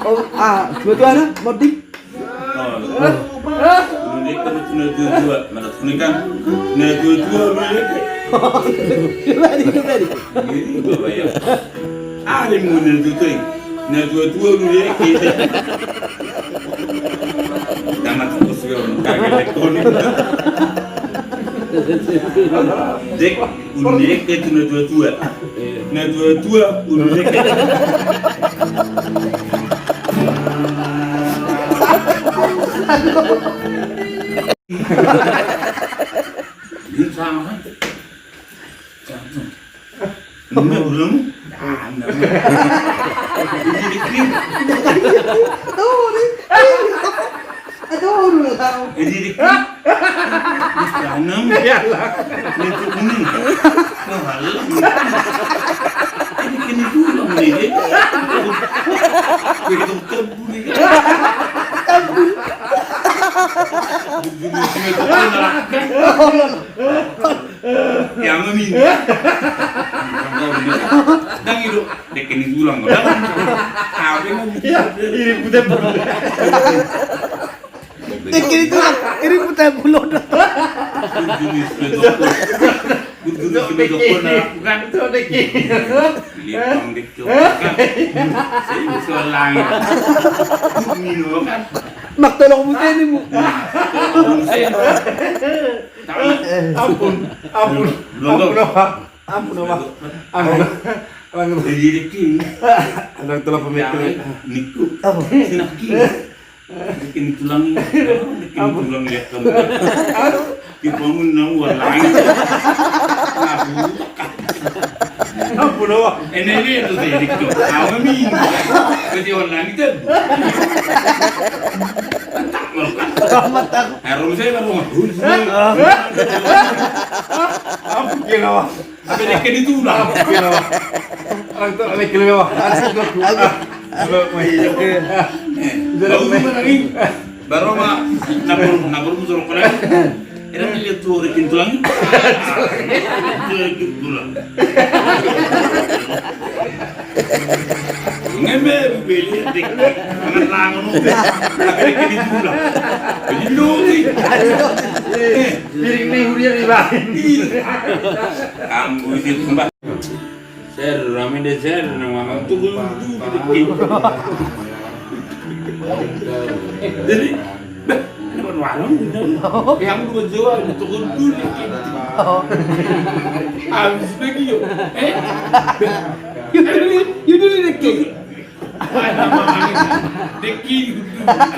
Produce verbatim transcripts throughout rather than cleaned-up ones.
Oh, ah, sebetulnya modik. Ulu ni dek kan tu na tua-tua, mana tu ni kan na tua-tua ulu ni dek. Coba di, coba di. Ini gua bayar. Ah, ini mau na tua-tua. Na tua-tua ulu ni dek. Jangan terus ya, kagak lekon. Dek. Ulu ni dek tu na tua-tua. Na tua-tua ulu ni dek. Ini sama kan? Jantung. Ini belum. Nah, nah. Ini dikit. Aduh, lu tahu. Jadi di kanan. Iyalah. Itu ini. Wah, halah. Ini kini dulu nih. Begitu tebu nih. Tebu. Ya, mami. Dang itu. Dek ini tulang. Apa yang mau? Iya, ini putar. Dek ini tulang, ini putar bulu. Jenis betul. Jenis betul. Bukan tuh dek ini. Lipang dek tuh. Saya bisa langit. Minum kan. Mak tolong buka ini, Bu. Tolong buka ini. Ampun, ampun, ampun, Pak. Ampun, Pak. Ampun. Ampun. Jadi dek ini. Ada telah pemikiran. Niku. Apa? Sinaki. Dek ini tulang. Dek ini tulang, lihat kamu. Aduh. Di bangun nang warnai. Ampun, Pak. Ini, ini itu sih, dikit. Apa nih? Jadi warnai itu. Selamat aku. Harum saya baru. Ampun, kira, Pak. Apa dia kena tulang? Ampun, kira, Pak. Orang tuh, ada kira, Pak. Asik, Pak. Halo, Pak. Iya, oke. Baru mana nih? Baru ma, nabur, nabur musuh kena. Era melihat tuh, ada pintu lagi. Tuh, ada pintu lagi. Ngembe beli dek. Mangan langon. Dek di tulang. Jadi lu nih. Piring nih, huria di lain. Kamu itu tempat. Ser, rame deh, ser, nama tuh. Jadi Bah, ini kan warung, bener. Yang dua jual, itu kan dulu. Habis lagi, yo. Eh? Yaudah, yaudah, dek. Dek, yaudah.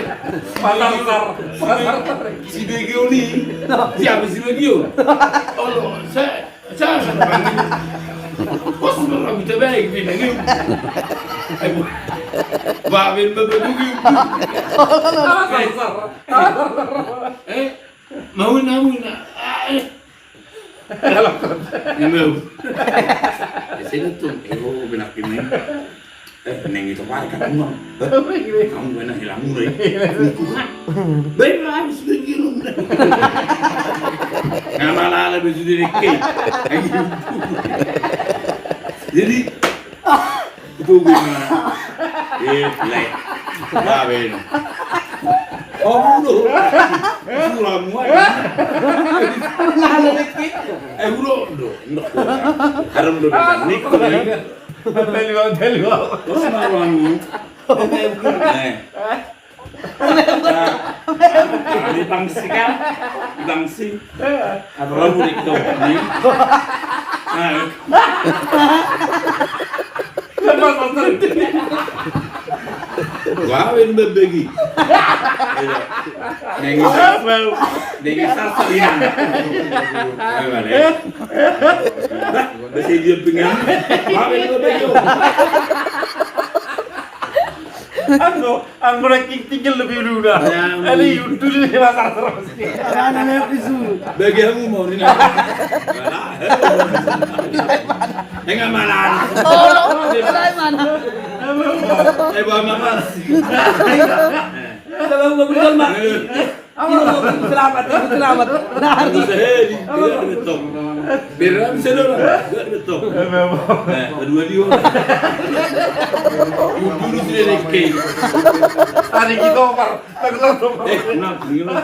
Pasar, pasar. Si Begio nih. Siapa si Begio? Allah, saya Sa, sa, sa. Pos, pos, pos, pos, pos. Baben, baben, baben. Eh, mau na, mau na. Ah, eh. Mau. Di sini tuh, eh, oh, benar ini. Eh, neng itu pare kan, Bang. Kamu benar hilang mulai. Baik lah, habis begini. Nama lala begitu dek. Jadi, itu gue mana? Eh, lain. Baben. Oh, udah. Sulam, wah. Lala dek. Eh, udah, udah. Haram udah, udah. Nik, udah. Telu, telu. Terus malu anu. Eh. Di bangsi kan? Di bangsi. Ada lagu di kau ni. Nah. Wah, ini bebegi. Iya. Dengi sasa, dengi sasa ini. Ayo, balik. Bah, bisa dia pengen. Wah, ini bebegi. Anggo, anggo ranking tinggal lebih dulu dah. Ya, ada YouTube di pasar terus. Ada yang disuruh. Bagi kamu mau ini. Enggak mana? Oh, mulai mana? Eh, bawa makan. Kalau gua betul, Mak. Selamat, selamat. Nah, hari. Sehari, dia betul. Beram sedona. Betul. Eh, berdua dia. Dulu sudah naik ke. Hari kita apa? Eh, kenapa?